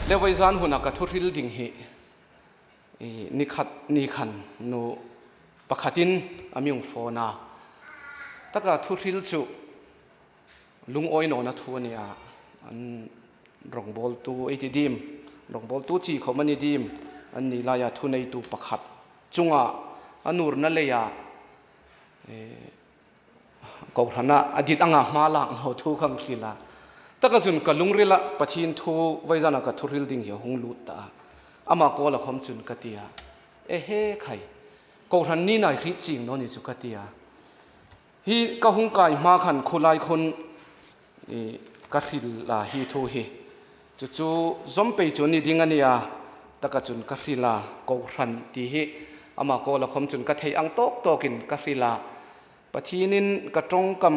Le voi zan huna ka thu hril ding hi i nikhat ni khan nu pakhatin amiung phone a taka thu hril chu lungawi nona thu ania an rawngbawl tu ei ti dim rawngbawl tu chi khawm ani dim an ni laia thu nei tu pakhat chunga a nurna leia Kohhrana a dit anga hma lak ho thu kha ka hrilh a. Taka chun ka lungril a Pathian thu vaizana ka thuril ding hi a hung lut ta a. Ama kawl a khawm chun ka ti a. Ehe khai, Kohhran ni nai hrih ching no ni chu ka ti a. Hi ka hung kai hma khan khulai khun i ka hril a hi thu hi. Chu chu zawmpei chu ni ding a nia, taka chun ka hril a, Kohhran tih hi ama kawl a khawm chun ka theih ang tawk tawkin ka hril a. Pathinin ka tawngkam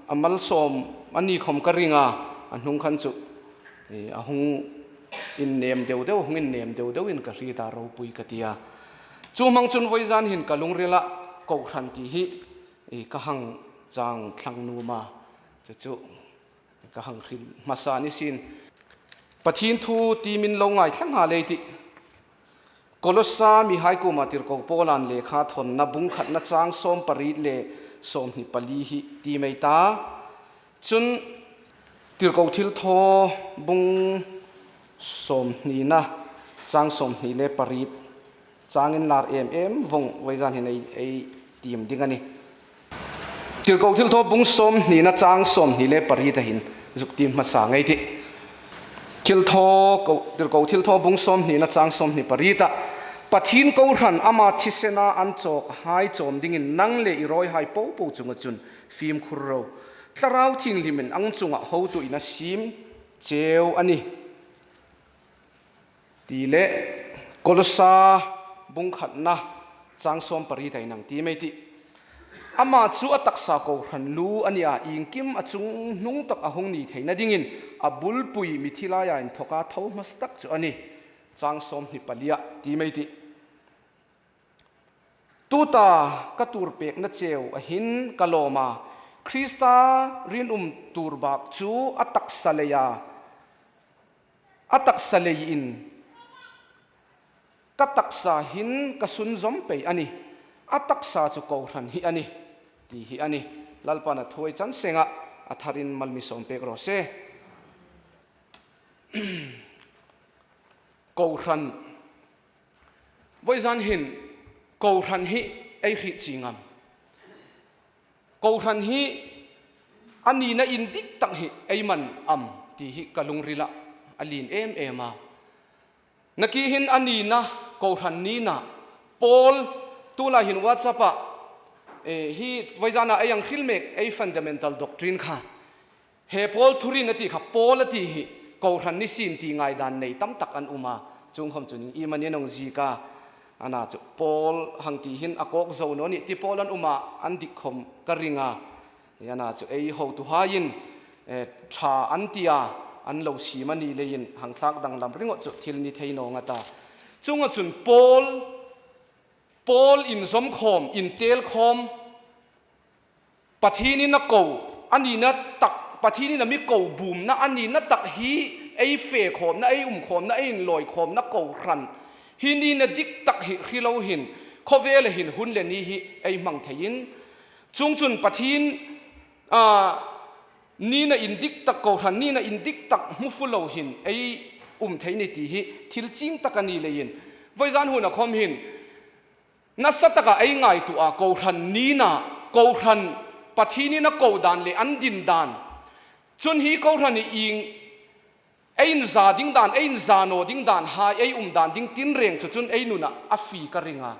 a malsawm a ni khawm ka ring a, a hnung khan chu a hung in nem deuh deuh, hung in nem deuh deuhin ka hri ta ropui ka ti a. Chu hmang chun vawizan hin ka lungril a, Kohhran tih hi ka hang chang thlang num a, chu chu Ka hang hrim hmasa ni sin. Pathian thu ti min lo ngaithla nghal ei tih. Kolossa mi haikuma tirhkoh Paula'n lehkha thawnna bungkhatna chang 18 leh 24 hi ti mai ta. Chun tirhkoh thil thaw bung sawmhnihna chang 28 changin lar em em vawng vaizan hian ei ei tim ding a ni. Tirhkoh thil thaw bung 20 na chang 28 a hin zuk tim hmasa ngei tih. Thil thaw ko tirhkoh thil thaw bung 20 na chang 28 a Pathin kohhran ama thisena an chawk hai chawm dingin nang leh i rawi hai po po chunga chun fimkhur ro thlarau thinghlimin ang chungah hotu in a sim cheu a ni. Ti leh Kolossa bungkhatna chang 18 a inang ti mai tih. Amah chu a taksa kohhran lu a nia, engkim a chung hnung tak a hung ni theihna dingin a bulpui mithi laia inthawk a tho hmasa tak chu a ni, chang 24 ah ti mai tih. Tuta ka tur pekna cheu a hin ka lawm a, Krista rinawm tur bak chu a taksa leia A taksa lei in ka taksa hin ka sun zawm pei a ni, a taksa chu kohhran hi a ni, tih hi a ni. Lalpan a thuai chan sengah a tharin malmi sawm pek rawh se. Kohhran Vawizan hin kohhran hi ei hrih chi ngam. Kohhran hi a nihna in dik tak hi ei man am tih hi ka lungril ah a lin em em a. Nakihin a nihna kohhran nihna pawl tunah hin WhatsApp ah hi vaizan ah ei ang hril mek ei fundamental doctrine kha he pawl thurin a tih kha pawl a tih hi kohhran ni sin tih ngaidan nei tam tak an um a, chung khawm chu ning im a nia nong zika ana chu pawl hang tih hin a kawk zo no nih ti pawl an um a an dik khawm ka ring a. Yana chu ei ho tu haiin tha an ti a, an lo sim a ni leiin hangthlak danglam ringawt chu thil ni thei nawng a ta. Chunga chun pawl, pawl inzawm khawm, intel khawm, Pathinin a ko a nihna tak, Pathinin a mi ko bumna a nihna tak hi ei fe khawmna, ei um khawmna, ei inlawi khawmna kohhran hi nihna dik tak hi hrilo hin khawvela hin hun leh ni hi ei hmang theiin Chung chun Pathin ah nina in dik tak kohhran nina in dik tak hmu fu lo hin ei um thei ni tih hi thil ching tak a ni leiin vawizan hun a khawm hin nasa taka ei ngai tu ah kohhran nina kohhran Pathin in a ko dan leh an din dan chun hi kohhran i ing ei in za ding dan ei in za naw ding dan hai ei um dan ding tin reng chu chun ei nun ah a fi ka ring a.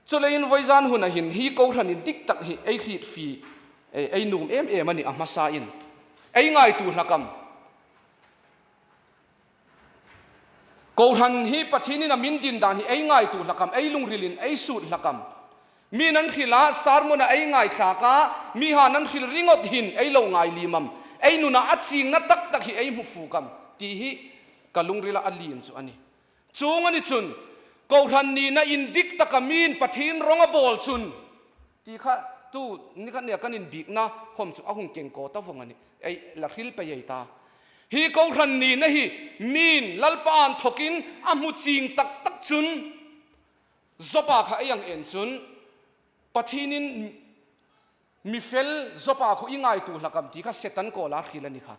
Chuleiin vawizan hun a hin hi kohhran in dik tak hi ei hrit fi ei num em em a ni a hmasa in ei ngaitu hlakam. Kohhran hi Pathian in a min din dan hi ei ngaitu hlakam, ei lungril in ei sut hlakam. Mi nan hril a sermon a ei ngaithlak a mi ha nan hril ringawt hin ei lo ngai limam, ei nunah a chingna tak tak hi ei hmu fukam tih hi ka lungril a a lim chu a ni. Chung a ni chun, Kohhran nihna in dik taka miin Pathian rawng a bawl chun tih kha tu ni kha nia kan inbikna khawm chu a hun keng kaw ta vawng a ni. Ei, la hril pe ei ta. Hi kohhran nihna hi miin Lalpa'n thawkin a hmu ching tak tak chun Joba kha ei ang en chun Pathinin mi fel Joba khu i ngaitu hlakam ti kha Satan kawl a hril a ni kha.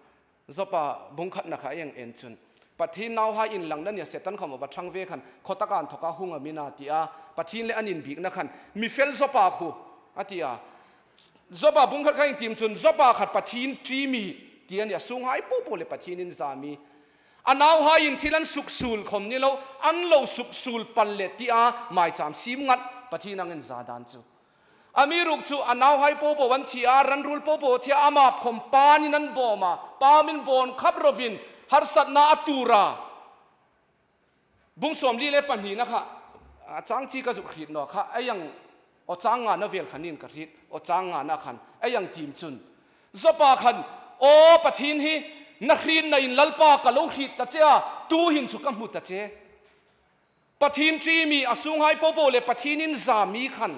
Joba bungkhatna kha ei ang en chun Pathin nau hai in langna nia Satan kha maw va thang ve khan khawtaka'n thawka hung a min a ti a, Pathin leh an inbikna khan mi fel Joba khu a ti a. Joba bungkhat kha engtim chun Joba khat Pathin ṭi mi ti a ni a, sunghai poh poh leh Pathin in za mi. A nau hai in thil an suk sul khawm ni lo, an lo suk sul pal leh ti a maicham sim ngat Pathin ang in za dan chu. A mi ruk chu a nau hai poh poh an thi a, ranrul poh poh a thi a, a map khawm pan in an bawm a, pam in bawn khap rawp in harsatna a tur a. Bung 42 na kha a chang chi ka zuk hrit no kha ei ang aw chang nga na vel khan in ka hrit aw chang nga na khan ei ang tim chun Zopa khan aw Pathin hi na hrit na in Lalpa ka lo hrit ta che a tu hin chu ka hmu ta che Pathin chi mi a sunghai po po le Pathin in za mi khan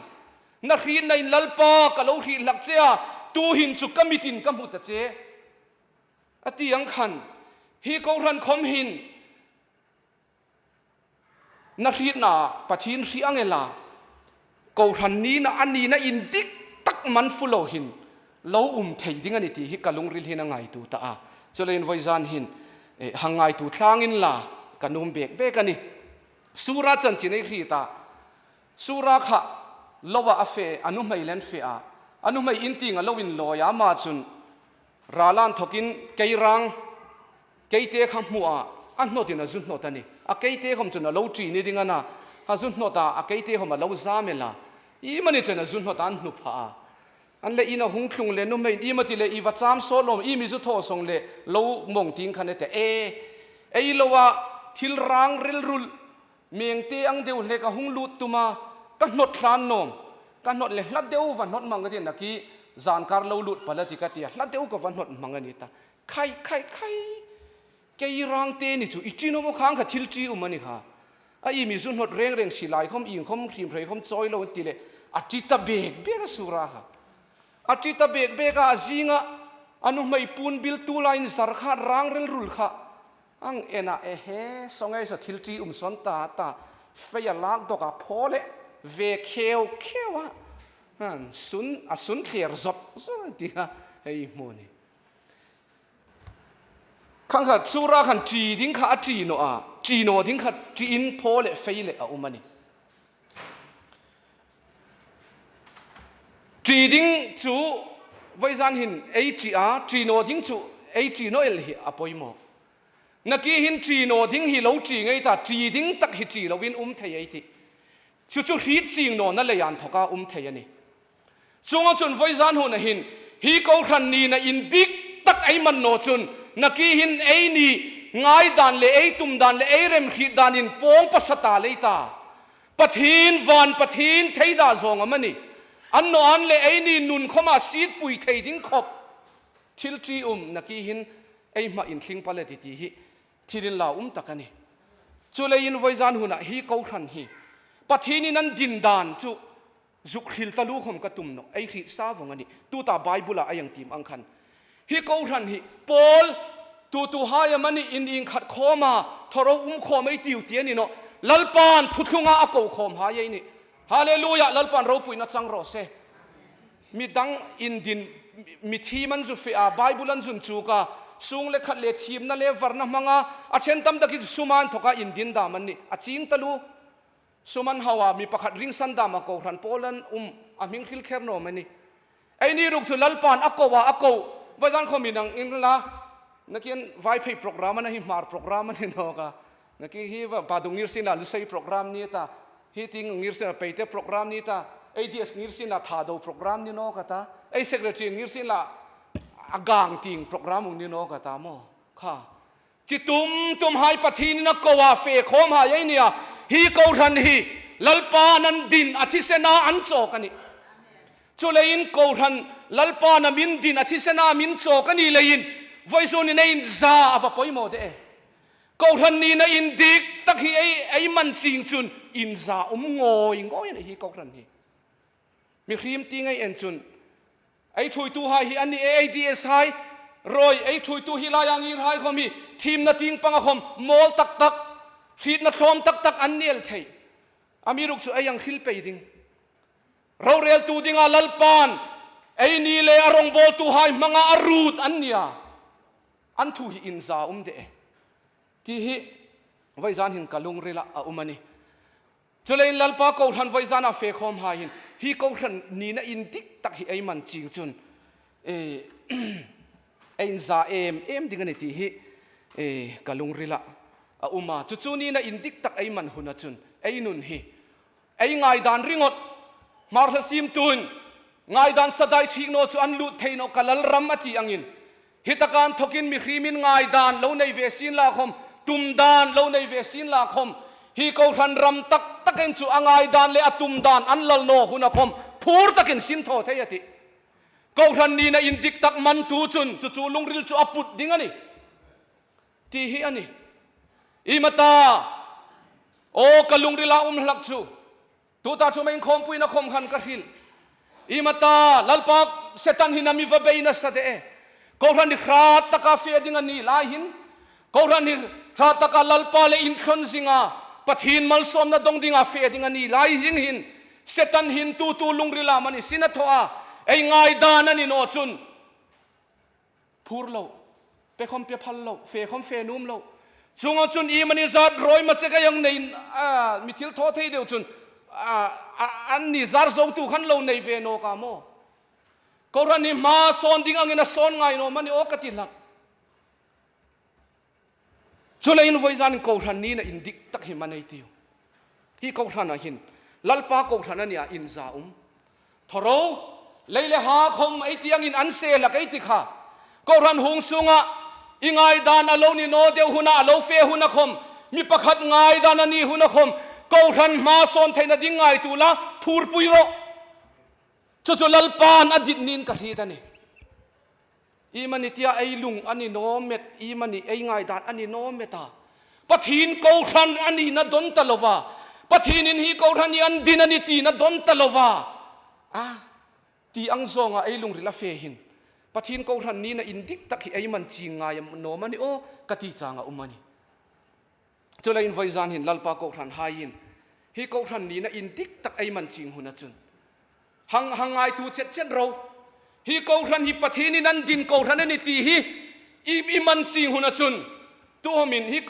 na hrit na in Lalpa ka lo hrit hlak che a tu hin chu ka mit in ka hmu ta che a ti ang khan hi kohhran khawm hin Na hritna Pathian hri ang ela Kohhran nina a nina in dik tak man fu lo hin lo um thei ding a ni tih hi ka lungril hin a ngaitu ta a. Chulaiin vawi zan hin hang ngaitu tlangin la ka num bek bek a ni. Sura chanchin ei hrit a, Sura kha lo ah a fe, a nu hmei len fe a, a nu hmei in ting a lo in lawi a, amah chun Ralan thawkin keirang Keite kha hmuh ah a hnawt in a zu hnawt a ni. A keite hawm chun a lo ṭi ni ding a na. A zu hnawt ah a keite hawm a lo zam el a. I mani chun a zu hnawt ah an hnu phah a. An le in a hung thlung le nu hmei in i ma ti le i va cham saw lawm i mi zu thaw sawng le lo mawng ting khan e te e. Ei lo ah thil rang rilrulh meng te ang deuh hlek a hung lut tum a ka hnawt hlan nawm. Ka hnawt le hla deuh va hnawt mang ka ti naki zan kar lo lut palh a ti ka ti a hla deuh ka va hnawt mang a ni ta. Khai khai khai kei rang te ni chu i ṭin awm khang kha thil ṭi um a ni kha. A i mi zu hnawt reng reng si lai khawm ing khawm hrim hrei khawm chawi lo an ti leh a ṭi ta bek bek a sura kha. A ṭi ta bek bek a a zinga a nu hmei pun bil tu laiin zar kha rang rilrul kha ang en a ehe sawngei saw thil ṭi um sawn ta ta fei a lak dawk a phaw leh ve kheu kheu a sun a sun thler zawt zawt a ti kha hei hmu a ni. Khang kha chura khan ṭi ding kha a ṭi nawh a, ṭi nawh ding kha ṭiin phaw leh fei leh a um a ni. Ṭi ding chu vaizan hin ei ṭi a, ṭi nawh ding chu ei ṭi nawh el hi a pawimawh. Naki hin ṭi nawh ding hi lo ṭi ngei ta, ṭi ding tak hi ṭi loin um thei ei ti. Chu chu hri ching nawhna lei an thawk a um thei a ni. Chunga chun voi zan hun ahin hi kohhran ni na in dik tak ei man naw chun naki hin ei ni ngai dan le ei tum dan le ei rem hrih dan in pawng pasata lei ta Pathin van Pathin thei dah zawng am ani an naw an le ei ni nun khawma sit pui thei ding khawp thil ṭi um naki hin ei hma in thling pale ti ti hi thil in la um tak ani. Chu lei in voi zan hunah hi kohhran hi Pathin in an din dan chu Zuk hril ta lu khawm ka tum nawh ei hrih sa vawng a ni. Tuta Bible ah a yang tim ang khan. Hi kohhran hi Paul tu tu hai a mani in ing khat khawm a thoro um khawm ei tiu ti a ni nawh. Lalpa'n thuthlung ah a ko khawm hai ei ni. Hallelujah Lalpa'n ropuina chang rawh se. Mi dang in din mi thim an zu fe a Bible an zun chuk a sung le khat le thimna le varna hmang a a then tam takin suman thawk a in din dam an ni. A ching ta lu. Suman ho ah mi pakhat ringsan dam a kohhran pawl an um a hming hril kher nuam a ni. Ei ni ruk chu Lalpa'n a ko ah a ko vazan khaw min ang in la nakin vai phei program ana hi hmar program ani nawk a nakin hi pa dung ngir sin ah lusei program ni ta hi ting ngir sin ah peite program ni ta ADS ngir sin ah thado program ni nawk ata ei secretary ngir sin lah a gang ting program ung ni nawk ata maw kha Chi tum tum hai Pathin in a ko a fe khawm hai ei nia, hi kohhran hi Lalpa'n an din a thisen a an chawk a ni. Chu leiin kohhran Lalpa'n a min din a thisen a min chawk a ni leiin vawizawn in a in za a va pawimawh deh e. Kohhran nin a in dik tak hi ei ei man ching chun in za um ngawi ngawi a ni hi kohhran hi. Mihrim ti ngei en chun Ei thuitu hai hi a ni e, ADS hai. Roi ei thui tu hi laia ngir hai khawm hi thimna ting panga khawm mawl tak tak, hritna thlawm tak tak an nel thei. A mi ruk chu ei ang hril pei ding. Roreltu dinga Lalpa'n ei ni le a rawngbawltu hai hmanga a rut an nia. An thu hi in za um deh e. Ti hi vaizan hin ka lungril ah a um a ni. Chulein Lalpa Kohhran vaizan ah fe khawm hai hin hi Kohhran nina in dik tak hi ei man ching chun e ein za em em ding a ni ti hi e ka lungril ah a um a. Chu chu nina in dik tak ei man hun ah chun ei nun hi Ei ngaidan ringawt hmarhla simtuin ngaidan sadai thiknaw chu an lut thei nawh ka lal ram a ti angin hitakan thawkin mihrimin ngaidan lo nei ve sin lakhawm tum dan lo nei ve sin lakhawm hi kohhran ram tak takin chu a ngaidan leh a tum dan an lal naw hun a khawm phur takin sin thaw thei a ti. Kohhran nina in dik tak man tu chun chu chu lungril chu a put ding a ni. Tih hi a ni. I mata, Aw ka lungrila um hlak chu, tuta chu mei inkhawmpuiin a khawm khan ka hrilh. I mata, Lalpa Satan hi na mi va bei nasa deh e. Kohhran hi hra taka fe ding a nih lai hin, Kohhran hi hra taka Lalpa leh inthlawn zinga Pathian malsawmna dawng dinga fe ding a nih lai zing hin, Satan hin tutu lungrila man i sin a thawh a, ei ngai dan a ni naw chun. Phur lo, pe khawm pe phal lo, fe khawm fe num lo. Chungah cun i mani zat rawi ma se ka yang nei mi thil thaw thei deuh cun an ni zar zo tu khan lo nei ve no ka maw. Kohhran hi hma sawn ding angin a sawn ngai no mani aw ka ti hlak. Chulei in voi zan in kohhran ni na in dik tak hi manei tiu. Hi kohhran ah hin Lalpa kohhran ania in za um. Thoro lei le ha khom ei tiang in an se lak ei ti kha. Kohhran hung sungah i ngai dan a lo ni no deuh huna a lo fe huna khom mi pakhat ngai dan a ni huna khom kohhran hma sawn theihna ding ngai tu la phur pui rawh. Chu chu Lalpa'n a dit niin ka hrit a ni. I mani tia ei lung a ni naw met, i mani ei ngai dan a ni naw met a. Pathin Kohhran a ni na dawn ta lova, Pathinin hi Kohhran hi an din a ni ti na dawn ta lova, a ti ang zawnga ei lungril a fe hin. Pathin Kohhran ni na in dik tak hi ei man ching ngai nawm a ni aw ka ti chang a um a ni. Chulaiin vawi zan hin Lalpa Kohhran haiin hi Kohhran ni na in dik tak ei man ching hun a chun. Hang hang ngaitu chet chet ro. Hi Kohhran hi Pathian in an din Kohhran a ni ti hi i i man ching hun a chun. Tu homin hi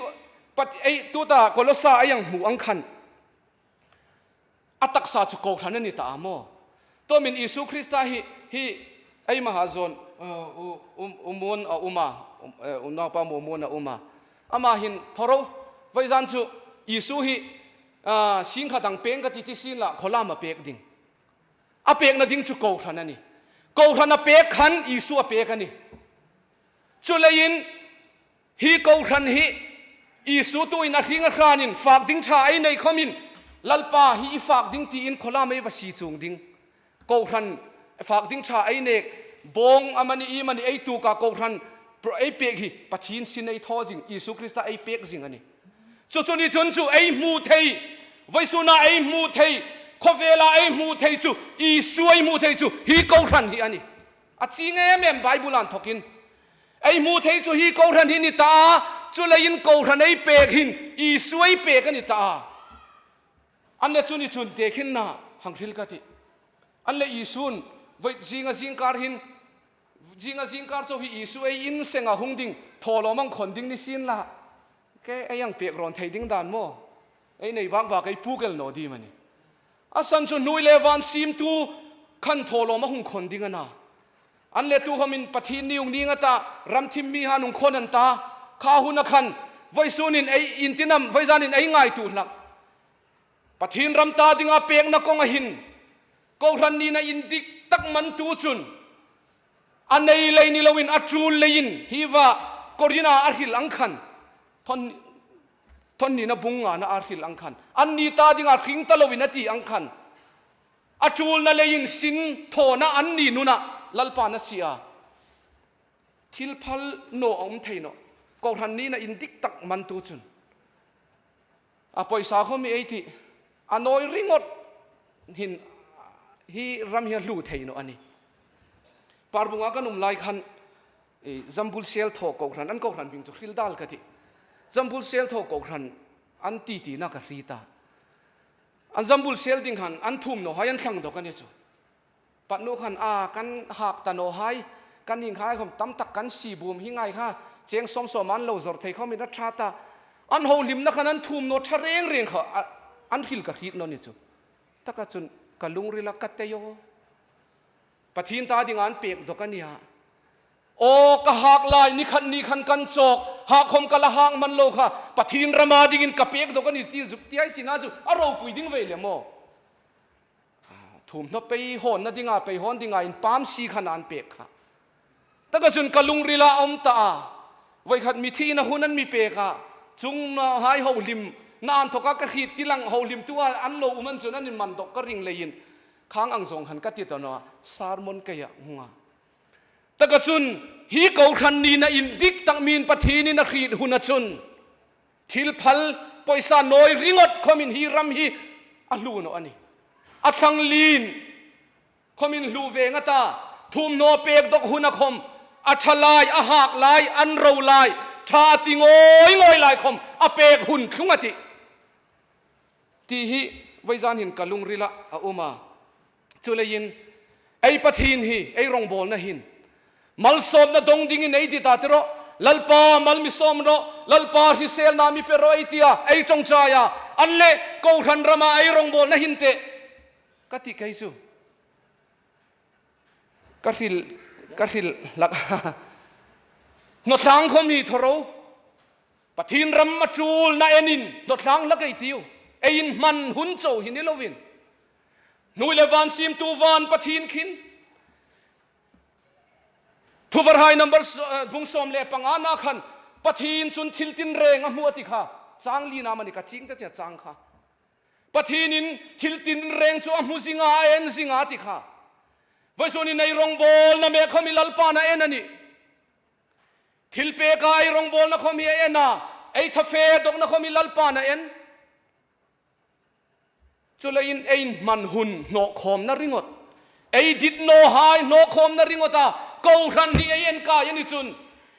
pat ei tu ta Kolosa ai ang hmu ang khan a taksa chu Kohhran a ni ta a maw? To min Isu Krista hi hi ei maha zawn umun a uma unaupa mu umun a uma ama hin thoro vaizan chu Isu hi sing kha dang peng ka ti ti sin la kholam a pek ding a pek na ding chu Kohhran a ni Kohhran a pek khan Isu a pek a ni chu leiin Hi Kohhran hi Isu tu in a hring a hran in fak ding tha ei nei khom in Lalpa hi i fak ding ti in khola mei va si chung ding. Kohhran fak ding tha ei nek bawng amani i mani ei tu ka Kohhran ei pek hi Pathin sin ei thaw zing Isu Krista ei pek zing ani. Chu chu ni chun chu ei hmu thei vaisuna ei hmu thei khawvela ei hmu thei chu Isu ei hmu thei chu hi Kohhran hi ani. A ching em em Bible an thokin Ei hmu thei chu hi Kohhran hi ni ta a, chu leiin Kohhran ei pek hin Isua ei pek a ni ta a. An le chu ni chun te khin na hang hril ka ti. An le Isu'n voi zinga zingkar hin zinga zingkar cho hi Isu ei in senga hung ding thaw lawm ang khawn ding ni sin la ke ei ang pek rawn thei ding dan maw ei nei bak bak ei pukel no dim a ni. A san chu hnui le van sim tu khan thaw lawm a hung khawn ding a na. An le tu homin Pathin niung ni ngata ramthim mi ha nung khawn an ta kha hun a khan voisun in ei in tinam voizan in ei ngai tu hlak Pathin ram ta dinga pek na kong a hin kohhran ni na in dik tak man tu chun a nei lei ni loin a tul leiin hi va korina a hril ang khan thon thon ni na bunga na a hril ang khan an ni ta dinga hring ta loin a ti ang khan A ṭulna leiin sin thawhna an ni nunah Lalpa'n a si a, thil phal naw a um thei naw. Kohhran nihna in dik tak mantu chun a pawisa khaw mi ei tih a nawi ringawt hin hi ram hi a hlu thei naw a ni. Parbunga kan um lai khan. I Zambul Sel Thaw Kohhran an kohhran hming chu Hrildal ka ti. Zambul Sel Thaw Kohhran an ti tihna ka hri ta. An Zambul Sel ding han an thum no hai an thlang dawk a ni chu. Patnu khan a kan hak ta no hai kan ing khai khawm tam tak kan si bum hi ngai kha cheng sawm sawm an lo zawrh thei khawm in a tha ta. An ho hlimna khan an thum no tha reng reng kha an hril ka hrit no ni chu. Taka chun ka lungril a ka tei aw. Pathian ta dingah an pek dawk a nia. Aw ka hak lai nikhat ni khan kan chawk hahkhawm ka la hak man lo kha Pathian rama dingin ka pek dawk a ni ti zuk tiai sina chu a ropui ding ve le maw? Thumhnaw pei hawnna dingah pei hawn dingah in pam si khan an pek kha. Taka chun ka lungril ah a awm ta a, voikhat mithi in a hun an mi pek a, chung hai ho hlim na an thawk a ka hrit tilang ho hlim tu a an lo um an chun an in man dawk ka ring lei in Khang ang zawng han ka ti ta no sermon kei ah hung a. Taka cun hi kohhran ni na in dik tak min Pathian in a hrit hun a cun thil phal poisa nawi ringot khom in hi ram hi a hlu no ani. A thlang lin khom in hlu ve nga ta thumhnaw pek dok hun a khom a tha lai a hak lai an ro lai tha ti ngawi ngawi lai khom a pek hun thlung a ti. Tih hi vaizan hin ka lungril ah a um a. Chuleiin ei Pathin hi ei rawngbawlna hin malsawmna dawng dingin ei ti ta ti rawh, Lalpa mal mi sawm rawh, Lalpa hriselna mi pe rawh ei tia ei tawngtai a, an leh Kohhran rama ei rawngbawlna hin teh ka tih kei chu ka hril ka hril hlak a. Hnawthlang khawm hi thawro. Pathian ram a tul na en in hnawthlang hla kei tiu ei in hman hun cho hi ni lovin hnui le van sim tu van Pathian khin thuvarhai number bung 15 na khan Pathian chun thil tin reng a hmu ati kha chang li na mani ka ching te che chang kha Pathian in thil tin reng chu a hmu zinga a en zinga ati kha vaisuni nei rawngbawl na me khomi lalpa na en ani Thil pek a ei rawngbawlna khawm hi a en a, ei thafe dawkna khawm hi Lalpa'n a en. Chuleiin ein hman hun hnawhkhawmna ringawt, ei dit naw hai hnawhkhawmna ringawt a Kohhran hi ei en kai a ni chun.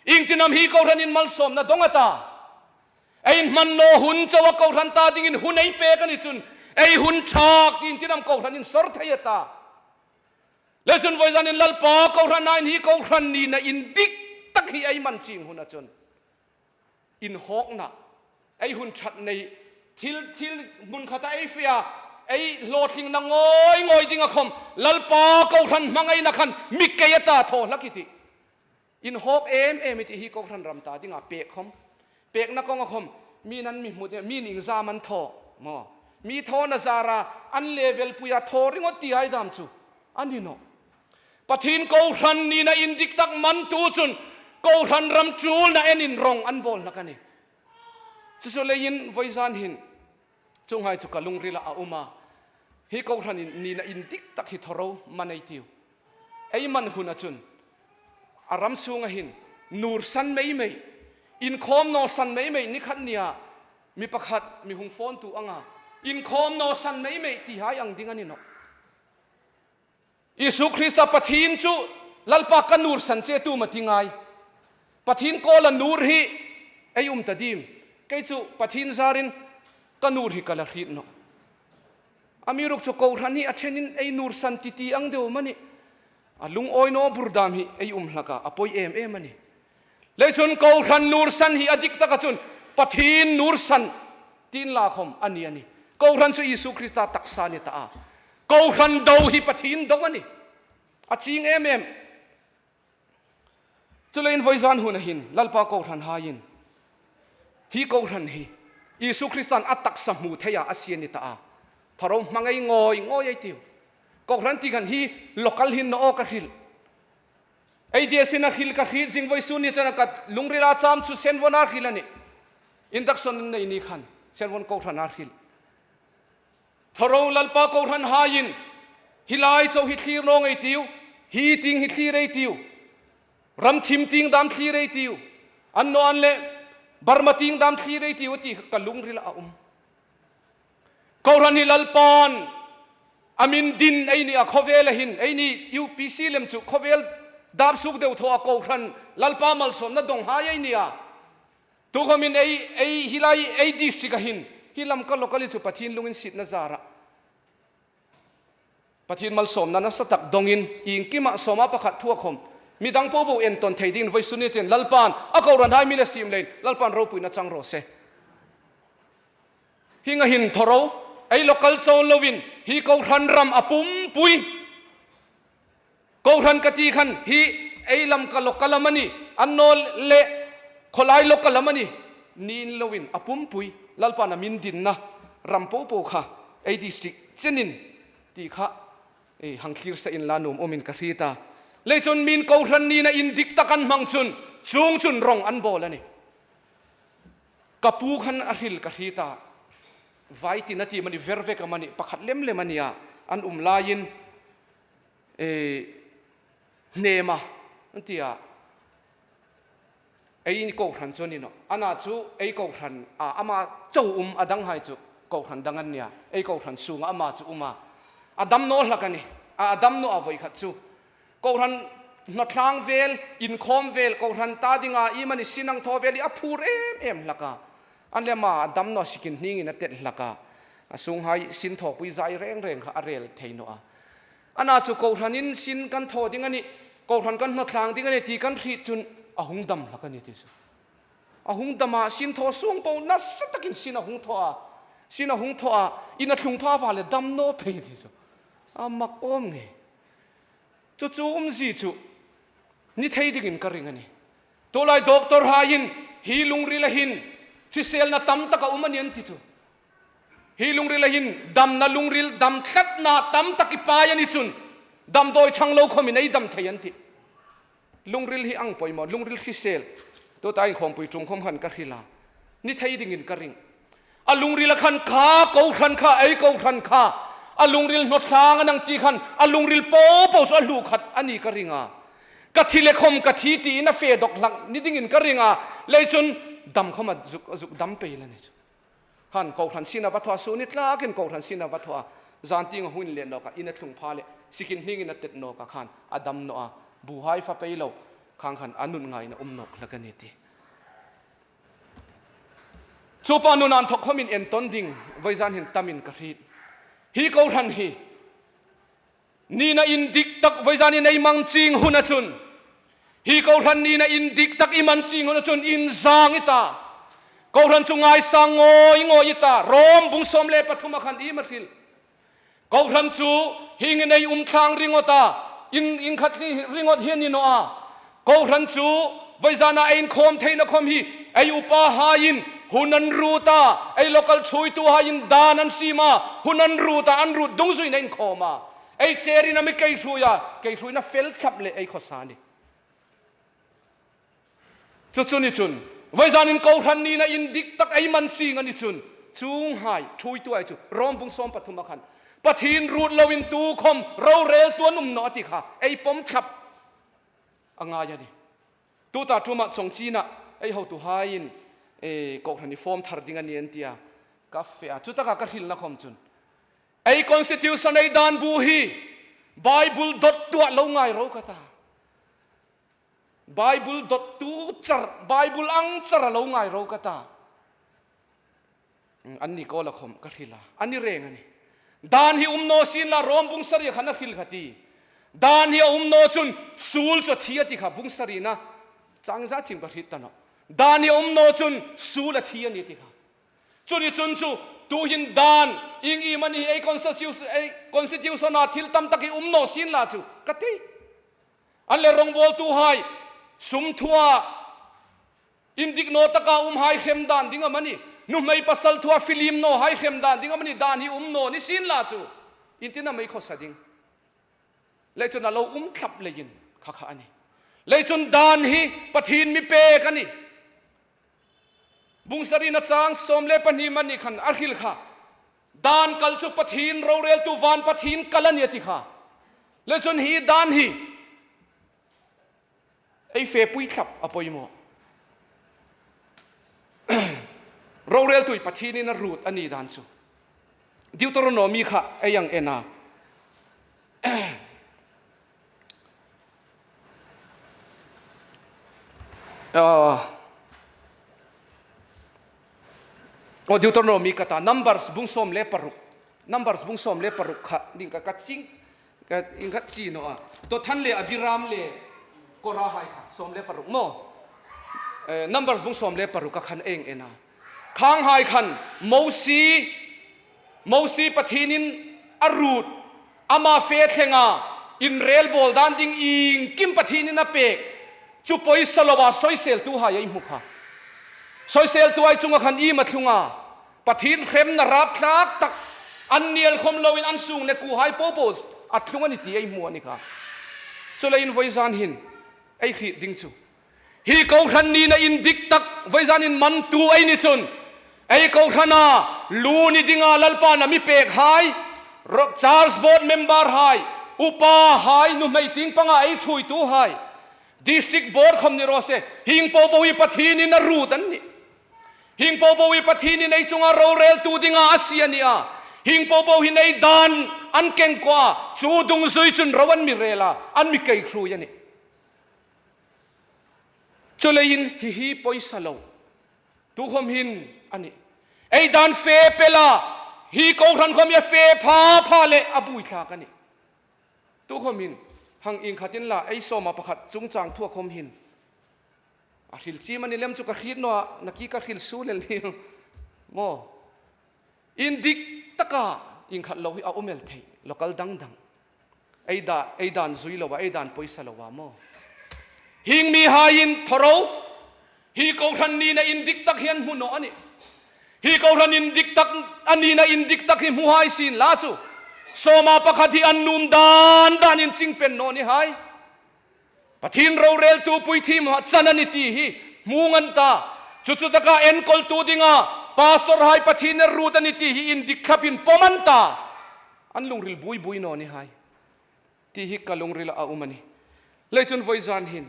Ingtinam hi Kohhranin malsawmna dawng a ta. Ei hman naw hun cho a Kohhran ta dingin hun ei pek a ni chun. Ei hun thak ti ingtinam Kohhranin sawr thei a ta. Lesson vawi zan in Lalpa Kohhran ah in hi Kohhran ni na in dik tak hi ei man ching hun ahcun in hawk na ei hun that nei thil thil hmun khat ah ei fia ei hlawhtling na ngawi ngawi ding a khom Lalpa Kohhran hmang ei na khan mikei ata thaw hlak i ti In hawk em em i ti hi Kohhran ram ta dingah pek khom. Peknak kong a khom. Mi nan mi hmut mi ning zam an thaw maw. Mi thaw na zara an level pui a thaw ringawt ti ai dam chu an ni no. Pathin Kohhran ni na in dik tak man tu chun Kohhran ram tul na en in rong an bawl nak ani. Chu lei in voizan hin chunghai chu ka lungril a um a. Hi Kohhran in ni na in dik tak hi thoro manei tiu. Ei man hun ahcun a ram chung ahhin nur san mei mei inkhawm naw san mei mei nikhat ni ah mi pakhat mi hung phone tu anga inkhawm naw san mei mei ti hai ang ding ani no. Isu Krista Pathin chu Lalpa ka nur san che tu ma ti ngai. Pathin kawl a nur hi ei um ta dim. Kei chu Pathin zarin ka nur hi ka la hrit no. A mi ruk chu Kohhran hi a then in ei nur san ti ti ang deuh a ni. A lungawi naw burdam hi ei um hlak a, a pawi em em a ni. Leichun Kohhran nur san hi a dik tak a chun Pathin nur san tiin lakhawm a ni a ni. Kohhran chu Isu Krista taksa ni ta a. Kohhran do hi Pathin do a ni. A ching em em. Chulein vawi zan hun ahin Lalpa Kohhran haiin hi Kohhran hi Isu Kristan a taksa hmu thei ah a sian ni ta a, tharo hmangei ngawi ngawi ei tiu. Kohhran ti khan hi local hin na aw ka hrilh. Ei dia sin a hril ka hrilh zing vawi sun ni chuan ka lungrila cham chu senvawn a hril ani. Induction an nei ni khan senvawn Kohhran a hril. Thoro Lalpa Kohhran haiin hi lai cho hi thlir nawng ei tiu, hi ting hi thlir ei tiu, ram thim ting dam thlir ei tiu, an no an le Burma ting dam thlir ei tiu ti ka lungril a um. Kohhran hi Lalpa'n amin din ei ni a khawvel a hin ei ni UPC lem chu khawvel. Dap suk deuh thaw a kohhran Lalpa malsawmna dawng hai ei nia. Tukhawmin ei ei hi lai ei district a hin hi lam ka local hi chu Pathian lungin sitna zarah Pathian malsawmna nasa tak dawngin engkimah sawma pakhat thu a khawm. Midang pawh bo entawn thei dingin vawi suni chen Lalpa'n a kohhran hai mi le sim lein Lalpa'n ropuina chang rawh se. Hinga hin thawro ei local chawn loin hi kohhran ram a pumpui. Kohhran ka ti khan hi ei lam ka local lam a ni, an nawl leh khawlai local lam a ni niin loin a pumpui Lalpa'n a min dinna ram po po kha ei district chenin tih kha ei hang thlir sa in la nuam awmin ka hri ta. Lei chuan min kohhran nina in dik tak an hmang chun chung chun rawng an bawl a ni. Ka pu khan a hril ka hri ta. Vai tin a ti mani ver vek a mani pakhat lem lem a nia an um laiin hnema an ti a, ei kohhran chu a ni no. Ana chu ei kohhran a ama cho um a dang hai chu kohhran dang an nia, ei kohhran chhunga ama chu um a, a dam naw hlak a ni, a dam naw a vawi khat chu kohhran hnawthlang vel, inkhawm vel, kohhran ta dinga im a ni sinang thaw vel hi a phur em em hlak a, an lem a dam naw sikin hningin a tet hlak a, a sunghai sin thawpui zai reng reng kha a rel thei naw a. Ana chu kohhranin sin kan thaw ding a ni, kohhran kan hnawthlang ding a ni tih kan hrih chun a hung dam hlak a ni tih chu. A hung dam a, sin thaw sung pawh nasa takin sin a hung thaw a, sin a hung thaw a, in a thlung pha va le dam naw phei tih chu a mak awm ngei. Chu chu umzi chu ni thei dingin ka ring a ni. Tunlai doctor haiin hi lungril a hin hriselna tam tak a um a ni an ti chu. Hi lungril ah hin damna lungril dam tlatna tam tak i pai a ni cun damdawi ṭhang lo khom in ei dam thei an ti. Lungril hi ang pawimawh lungril hrisel tuta inkhawmpui ṭum khom han ka hril a ni thei ding in ka ring. A lungril a khan kha kohhran kha ei kohhran kha a lungril hnawthlang an ang ti khan a lungril popo cu a hlu khat a ni ka ring a. Ka thi le khom ka thi tiin a fe dok hlak ni ding in ka ring a lei cun dam khom a zuk zuk dam pe la ni cu. Han kohhran sin a va thaw a, su ni tlakin kohhran sin a va thaw a, zan ting a hun leh nawk a, inn a thlung pha leh sikin hning in a tet nawk a khan a dam nawh a, buhai fa pei lo khang khan a nun ngaiin a um nawk hlek a ni ti. Chu pa nun an thawk khawm in entawn ding vawi zan hin tam in ka hrit. Hi kohhran hi Nina in dik tak vaizan in ei mang ching hun a chun. Hi kohhran nina in dik tak i man ching hun a chun in zang i ta. Kohhran chu ngaisang ngawi ngawi i ta. Rom bung 13 a khan i ma hril. Kohhran chu hing in ei um thlang ringawt a, in in khat ringawt hi ani no a. Kohhran chu vaizan ah ei in khawm theihna khawm hi ei upa hai in hun an rut a, ei local hruaitu hai in dan an sim a, hun an rut a, an rut dung zuiin a inkhawm a, ei chair in a mi kei hrui a, kei hruina fel thlap leh ei khawsa a ni. Chu chu ni chun vaizan in kohhran nina in dik tak ei man ching a ni chun chung hai hruaitu ai chu Rom bung 13 a khan Pathin rut lo in tu khawm rorel tu an um nawh a ti kha ei pawm thlap a ngai a ni. Tuta ṭumah Chawngchinah ei hotu haiin kohhran i form thar ding a ni an ti a, ka feh a. Chutakah ka hrilhna khawm chun ei constitution ei dan bu hi Bible dot tuah lo ngai ro ka ta. Bible dot tu char Bible ang char a lo ngai ro ka ta. An ni kawl a khawm ka hril a, an i reng a ni. Dan hi um naw sin la Rom bung sarih khan a hril kha ti. Dan hi a um naw cun sul cu a thi a ti kha bung sarih na cang za chim ka hrit ta no. Dan hi a um naw cun sul a thi a ni ti kha. Cuni cun cu tu hin dan ing i man hi ei constitution ei constitution ah thil tam tak hi um naw sin la cu ka ti. An le rawngbawl tu hai sum thua Indik naw taka um hai hrem dan ding amani nuhmei pasal thua filim naw hai hrem dan ding amani dan hi um naw ni sin la chu intin a mei khaw sa ding lei chun a lo um thlap leiin kha kha ani lei chun dan hi pathin mi pek ani bungsari na chang 12 mani khan a hril kha dan kal chu pathin rorel tu van pathin kal ani ati kha le chun hi dan hi Ei fe pui thlap a pawimawh. Roreltui Pathian in a rut a ni dan chu. Deuteronomy kha ei ang en a. Aw Deuteronomy ka ta Numbers bung 16 Numbers bung 16 kha ding ka ka ching ka in kha chi no a Dothan le Abiram le Korah hai kha 16 mo Numbers bung 16 ka khan eng ena khang hai khan Mosi Mosi Pathinin a rut ama fe thlenga inrelbawl dan ding ing kim Pathinin a pek chu pawisa lova sawisel tu hai a i hmu kha. Sawisel tu ai chunga khan im a thlung a, Pathin hremna rapthlak tak an nial khawm loin an sung le ku hai po po a thlung a ni ti a i hmu a ni kha. Chulei in vawi zan hin ei hrih ding chu Hi kohhran nihna in dik tak vaizan in mantu ei ni chun ei kohhran ah lu ni ding ah Lalpa na mi pek hai, Church board member hai, upa hai, nuhmei ting panga ei thuitu hai, District board khom ni rawh se, hing popo hi Pathin in a rut an ni. Hing popo hi Pathin in ei chunga roreltu ding ah a si a ni a, hing popo hi nei dan an keng kua chu dung zui chun ro an mi rel a, an mi kei thrui a ni. Chuleiin hihi pawisa lo tukhawm hin a ni. Ei dan fe pela hi kohhran khawm hi a fe pha pha leh a buithlak a ni. Tukhawm hin hang ing khatin la ei sawma pakhat chungchang thuakhawm hin a hril chim a ni lem chu ka hrit no a naki ka hril su lel ni maw. In dik taka inkhat lo hi a awm el thei local dang dang. Ei da, ei dan zui lo a, ei dan pawisa lo a maw? Hing mi haiin thoro, hi kohhran nina in dik tak hian hmu nawh a ni. Hi kohhran in dik tak a nina in dik tak hi hmu hai sin la chu. Sawma pakhat hi an num dan dan in ching pen nawh ni hai. Pathin roreltu puithim ah chan a ni ti hi hmu ngan ta. Chu chu taka enkawltu dinga pastor hai Pathin er rut a ni ti hi in dik thlap in pawm an ta. An lungril bui bui nawn i hai ti hi ka lungril ah a um a ni. Lei cun voi zan hin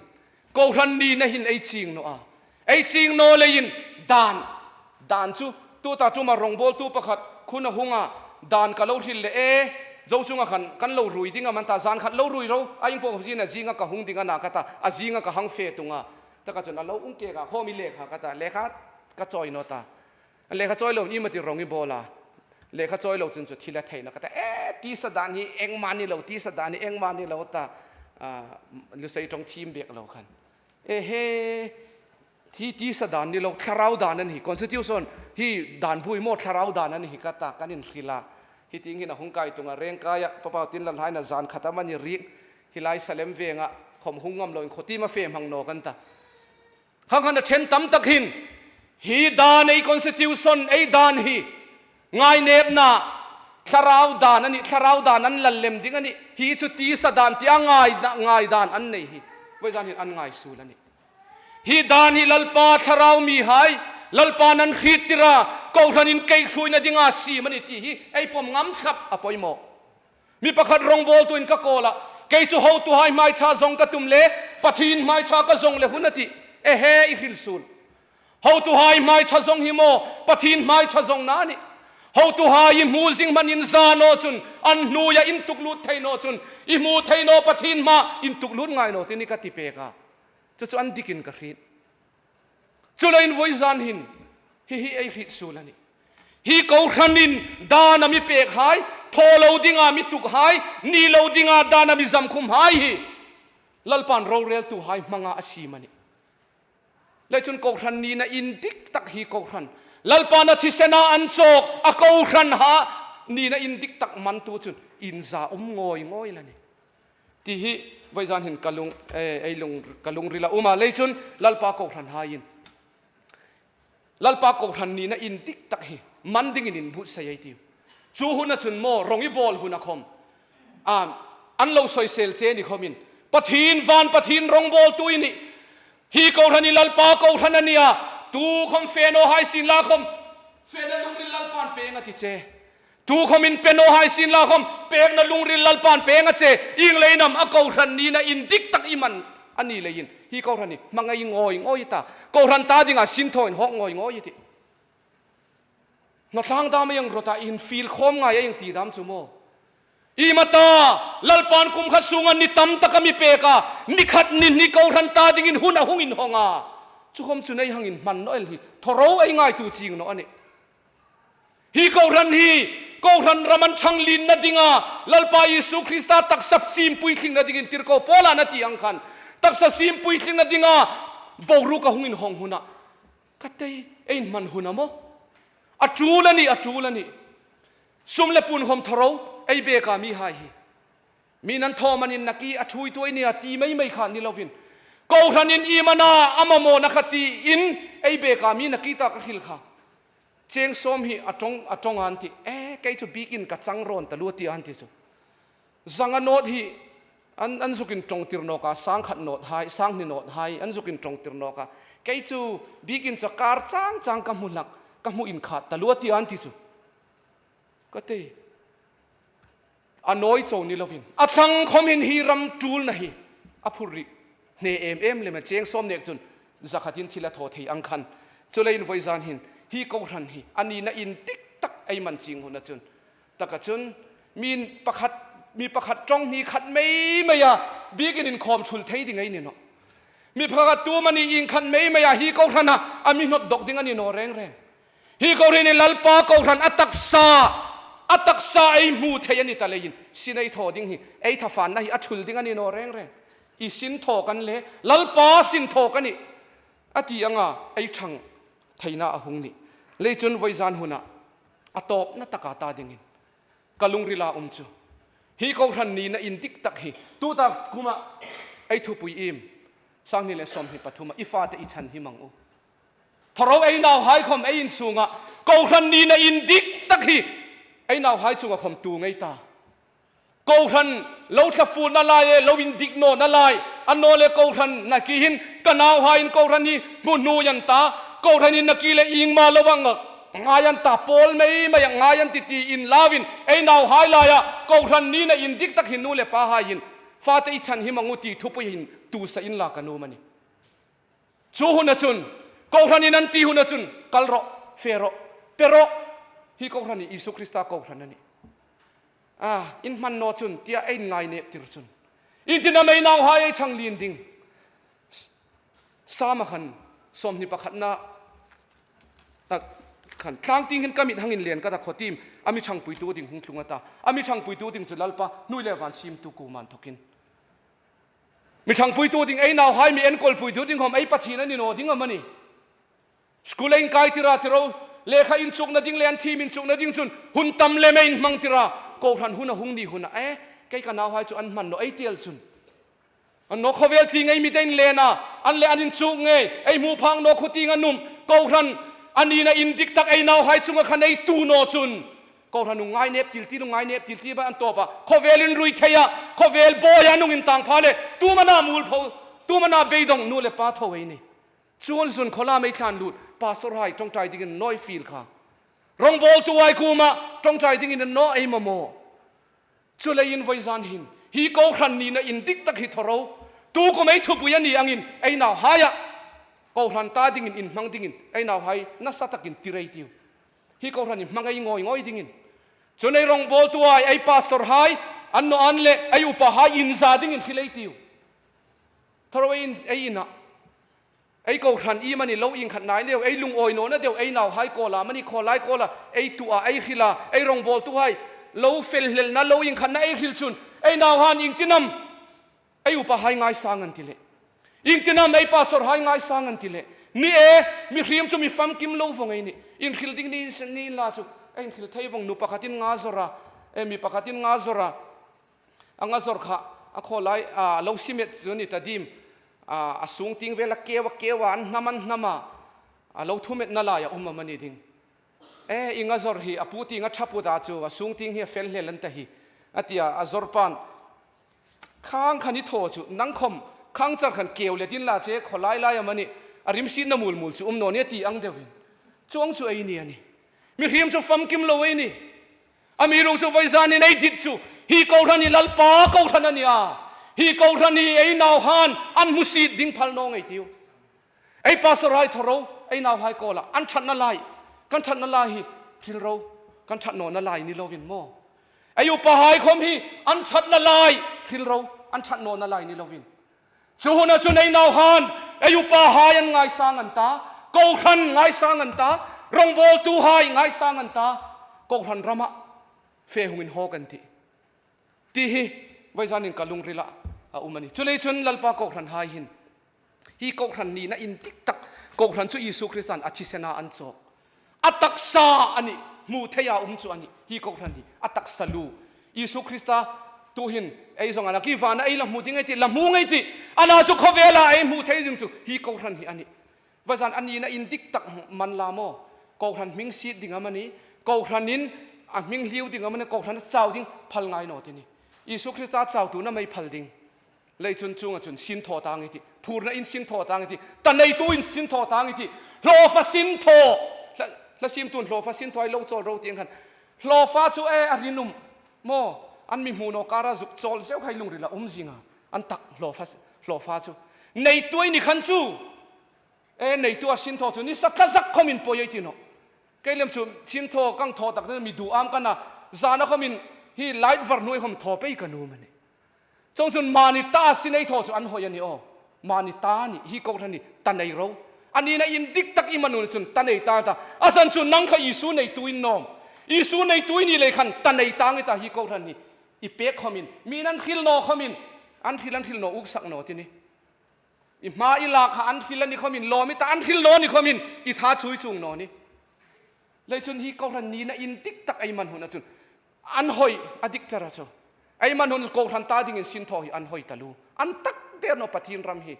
kohhran ni na hin ei ching no a. Ei ching no lei in dan dan chu tu ta tuma rawngbawltu pakhat khun a hung a, dan ka lo hril leh e, zo chunga khan kan lo rui ding a man ta, zan khat lo rui ro a ing pawh zin a zinga ka hung ding a na ka ta, a zinga ka hang fe tung a, taka chun a lo ung kek a, khawm i lehkha ka ta, lehkha ka chawi no ta, lehkha chawi lo i ma ti rawng i bawl a, lehkha chawi lo chun chu thil a theih na ka ta, e tisa dan hi engmah ni lo, tisa dan hi engmah ni lo ta, lusei tawng thim bek lo khan. Ehe, thi tisa dan ni lo, thlarau dan an hi. Constitution hi dan bui maw thlarau dan an hi ka ta kan in hril a. Hi ting hin a hung kai tunga reng kai a, papa tin lan hain a zan khat a mani rik hi lai Salem venga khom hung ngam lo in khotim a fe hmang no kan ta. Khang khan a then tam tak hin hi dan ei constitution ei dan hi ngai nep na thlarau dan ani thlarau dan an lal lem ding ani hi chu tisa dan tia ngai ngai dan an nei hi voi zan hin an ngai sul ani hi dan hi lalpa thlarau mi hai lalpa nan hrit tira kohhran in kei hruina dinga sim ani ti hi ei pawm ngam thlap a pawimawh mi pakhat rawngbawl tu in ka kawl a kei chu hotu hai hmai tha zawng ka tum le pathin hmai tha ka zawng le hun ati ehe i hril sul Hotu hai hmai tha zong hi maw Pathin hmai tha zong na nih Hotu hai i hmu zing hman in za no cun an hnu ya in tuk lut thei no cun i hmu thei no Pathin hma in tuk lut ngai no tini ka ti pek a cucu an dik in ka hrin cu lo in voi zan hin hihi ei hrit sul ani hi ko hran in dan ami pek hai tho lo dinga mi tuk hai ni lo dinga dan ami zam khum hai hi lalpan rorel tu hai hmanga asim ani Le cun kohhran ni na inn dik tak hi kohhran Lalpa na thisen ah an cawk a kohhran ha ni na inn dik tak man tu cun inn za um ngawi ngawi la ni ti hi voi zan hin kalung ei lung kalung rila uma lei cun Lalpa kohhran ha in Lalpa kohhran ni na inn dik tak hi man ding in in but sei ai ti chu hun a chun maw rong i bawl hun a khom an lo soisel che ni khomin pathin van pathin rawngbawl tu ini hi kohhran i lalpa kohhran ania tu khom fe no hai sin la khom fe na lungril lalpan peng a ti che tu khom in pe no hai sin la khom pek na lungril lalpan peng a che ing leinam a kohhran ni na in dik tak iman ani lein hi kohhran ni mangai ngoi ngoi ta kohhran ta dinga sin thoin hok ngoi ngoi ti Hnawtlang dam a iang rawt a, in fil khawm ngai a iang ti dam chu maw? I mata, Lalpan kum khat sunga ni tam tak a mi pek a, ni khat ni hni kohhran ta dingin hun a hung in hawng a. Chuhawm chu nei hangin hman nawh el hi thawro ei ngaitu ching nawh a ni. Hi Kohhran hi Kohhran ram an chhang linna dinga Lalpa Isu Krista taksa sim puitlingna dingin tirhkoh Paula'n a tih ang khan taksa sim puitlingna dinga boruak a hungin hawng hunah ka tei ei hman hun a maw? A tul a ni, a tul a ni. Sum le punhawm thawro ei beka mi hai hi. Mi nan thawm an in naki a thui tuai nia ti mai mai kha ni lovin Kohhran in imana a mamawhna kha tiin ei beka mi naki ta ka hril kha. Cheng sawm hi a tawng a tawng a an ti e kei chu bikin ka chang rawn ta lu tia an ti chu zanga nawt hi an an zuk in tawng tir nawk a sang khat nawt hai sang hni nawt hai an zuk in tawng tir nawk a kei chu bikin chu kar chang chang ka hmu hlak ka hmu in khat ta lu tia an ti chu ka ti A nawi cho ni lovin a thlang khawm hin hi ram tul na hi a phur rih hne em em lem a cheng sawm nek chun zakhat in thil a thaw thei ang khan chulei in vawi zan hin hi kohhran hi a ni na in tik tak ei man ching hun a chun taka chun mi pakhat mi pakhat tawng hni khat mai mai a bikin in khawm thul thei ding ei ni no mi pakhat tu mani in khat mai mai a hi kohhran a a mi hnawt dawk ding ani no reng reng Hi Kohhran hi Lalpa Kohhran a taksa, a taksa ei hmu thei a ni ta leiin sin ei thaw ding hi, ei tha fanna hi a thul ding a ni naw reng reng. I sin thaw kan le, Lalpa sin thaw ka nih a ti anga ei thang theina a hung ni. Lei chun vawi zan hunah a tawpna taka ta dingin ka lungrila awm chu hi Kohhran nihna in dik tak hi tuta kuma ei thupui im 2024 ah i fate i chhan him ang u. Thoro ei nau hai khawm ei in chungah Kohhran nihna in dik tak hi ei nau hai chunga khawm tu ngei ta. Kohhran lo thla fulna lai e lo in dik nawhna lai an naw le Kohhran na ki hin ka nau hai in Kohhran hi hmu hnu yan ta Kohhran in na ki le ing ma lo ang ngai an ta pawl mai mai ah ngai an ti ti in lau in ei nau hai lai ah Kohhran nihna in dik tak hi nu le pa hai in fate i chan hi mangu ti thupui hin tu sa in la ka nu mani. Cu hun ahcun Kohhran in an ti hun ahcun kal rawh, fe rawh, pe rawh. Hi Kohhran hi Jesuh Krista Kohhran a ni. Ah, in hman naw cun tiah ein ngai nep tir cun. In tin a mei nau hai ei chang lin ding. Sama khan sawmhni pakhatna tak khan tlang ting hin kamit hangin len ka da khotim ami chang puitu ding hung thlung ata ami chang puitu ding chu lalpa nui le van sim tu ku man thokin Mi ṭhangpuitu ding ei nau hai mi enkawlpuitu ding hom ei Pathian an in aw ding am a ni. School a in kai tira tiro lehkha in cukna ding le an thim in cukna ding cun hun tam le mei in hmang tira kohhran hun a hung ni hun ah eh kei ka nau hai cu an hman no ei tial cun an no khawvel thi ngei mi te in len ah an le an in cuk ngei ei hmu phang no khuti nga num kohhran ani na in dik tak ei nau hai chunga khan ei tu no cun Kohhran nu ngai nep til ti nu ngai nep til ti ba an tawp a khawvel in rui thei a khawvel bawi a nung in tang pha le tumana mul pho tumana beidong nu le pa tho ei ni chuan zun khola mei thlan lut pastor hai tongtai ding in noi feel kha rongbol tu ai kuma tongtai ding in no ei mamo chu lei in voi zan hin hi kohhran ni na in dik tak hi thoro tu ko mei thupui ani angin ei naw haya kohhran ta ding in in hmang ding in ei naw hai nasa takin tirei tiu Hi kohhran i hmangei ngawi ngawi dingin cun ei rawngbawltu ai ei pastor hai an no an le ei upa hai in za dingin hrilei tiu tharo ei in ei in ah ei kohhran i mani lo ing khat nai deuh ei lungawi no na deuh ei nau hai kawla mani khaw lai kawla ei tu ah ei hrila ei rawngbawltu hai lo fel hlel na lo ing khat na ei hril chun ei nau han ing tinam Ei upa hai ngaisang an ti leh. Ingtinam ei pastor hai ngaisang an ti leh. Ni e, mi hrim chu mi famkim lo vawng ei ni. In hril ding ni ni in la chu ei in hril thei vawng nu pakhatin nga zawr a, e mi pakhatin nga zawr a, a nga zawr kha a khaw lai a lo simet chu ni ta dim a a sung ting vel a keu a keu a an hnam an hnam a a lo thumet na lai a awm a mani ding. E i nga zawr hi a pu ti nga tha pu da chu a sung ting hi a fel hlel an ta hi a tia a zawr pan Khang khan i thaw chu nang khawm khang char khan keu let in la che khaw lai lai am ani a rim sin na mul mul chu um nawn i a ti ang deuh in chuang chu ei ni ani mi hrim chu famkim lo ei ni a mi rung chu vawi zan in ei dit chu hi kohhran hi lalpa kohhran ani a hi kohhran hi ei nau han an hmu sit ding phal nawng ei tiu ei pastor hai thoro ei nau hai kawl ah an thatna lai kan thatna lai hi thil ro kan that nawn na lai ni lovin maw Ei upa hai khom hi an that na lai thil ro an that nawn na lai ni lovin chu hun a chu nei nau han Ei upa hai an ngaisang an ta, Kohhran ngaisang an ta, rawngbawltu hai ngaisang an ta, Kohhran ramah fe hungin haw kan tih tih hi vawizanin ka lungril ah a um a ni. Chulei chun Lalpa Kohhran hai hin hi Kohhran nihna in dik tak Kohhran chu Isu Krista'n a thisen ah an chawk. A taksa a nih hmuh theih ah um chu a ni. Hi Kohhran hi a taksa lu Isu Krista tu hin ei zawng a la ki van a ei la hmu ding ei tih la hmu ngei tih a na chu khawvel ah ei hmuh theih ding chu hi Kohhran hi a ni. Vazan a nihna in dik tak man la maw? Kohhran hming sit ding am a ni. Kohhran in a hming hliu ding am a ni. Kohhran a chau ding phal ngai naw ti ni. Isu Krista chau tu na mei phal ding. Lei chun chung ah cun sin thaw tang i ti. Phurna in sin thaw tang i ti. Ta neitu in sin thaw tang i ti. Hlawfa sin thaw. Hla sim tun hlawfa sin thaw ai lo chawl ro ti ang khan. Hlawfa chu e a rinum maw an mi hmu naw kara zuk chawl zeuh khai lungril a um zinga an tak hlawfa hlawfa chu neitu ai ni khan chu e neitu a sin thaw chu ni sa tla zak khom in poi ai ti no kei lem chu sin thaw kang thaw tak mi du am kana zana khom in hi light var nuai khom thaw pei ka nu mani Chong cun mani ta sinei thaw cu an hoi ani aw. Mani ta nih hi ko hran ni ta nei ro. Ani na in dik tak i manu cun ta nei ta ta. Asan cu nang kha Isu nei tu in nom. Isu nei tu ni le khan ta nei ta ngi ta hi ko hran ni. I pek khom in mi nan khil no khom in an thil an thil no uk sak no tini. I hma i la kha an thil ani khom in lom i ta an thil no ni khom in i tha chui chung no ni. Lei cun hi ko hran ni na in dik tak ei man hun acun an hoi a dik chara chu ei man hun kohhran ta ding in sin thaw hi an hoi talu an tak der no pathin ram hi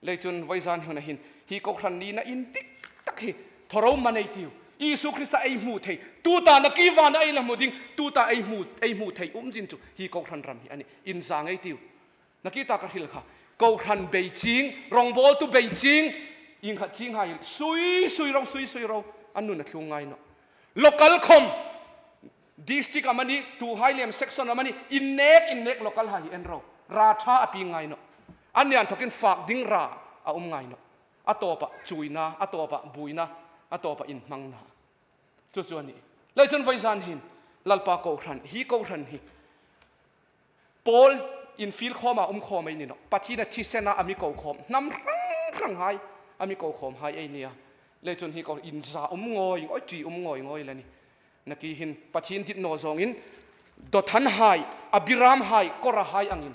leicun voizan hun hin hi kohhran ni na in dik tak hi thoro manei tiu Isu Krista ei hmu thei tu ta na ki van ei la mu ding tu ta ei hmu ei hmu thei um jin chu hi kohhran ram hi ani in zang ei tiu na ki ta ka hril kha kohhran bei ching rongbol tu bei ching ing kha ching hai sui sui ro sui sui ro an nun a thlung ngai no local khom district amani tu hai lem section amani innek innek local ha hi en ro ra tha api ngai no an nian thokin fak ding ra a um ngai no a topa chuina a topa buina a topa in hmang na chu chu ani lai chun vai zan hin lalpa ko hran hi ko hran hi Paul in fil khawm ah um khawm ei ni no Pathian a thisen ah ami ko khawm hnam hrang hrang hai ami ko khawm hai ei nia le chun hi ko in za um ngoi ngoi ṭi um ngoi ngoi la ni na ki hin Pathian dit no zong in dothan hai abiram hai kora hai angin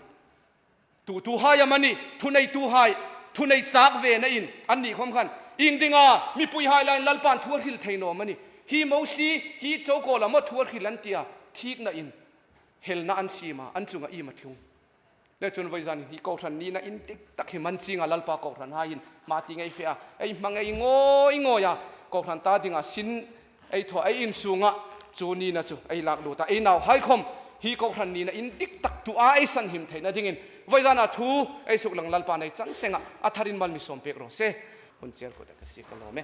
tu tu hai amani thunei tu hai thunei chak ve na in an ni khom khan ing dinga mipui hai lain lalpan thuar hil thei no mani hi mosi hi choko la mo thuar hil an tia thik na in helna an sim a an chunga im a thlung le chun voi zan hi kohhran ni na in tik tak hi man chinga lalpa kohhran ha in ma ti ngei fe a ei hmang ei ngoi ngoi a kohhran ta dinga sin ei tho ei in sunga chu ni na chu ei lak lu ta ei nau hai khom hi kohhran ni na in dik tak tu a ei san him theina dingin voi zan a thu ei suk lang lalpa nei chan senga a tharin mal mi som pek ro se hun cher ko ta ka si ka lo me.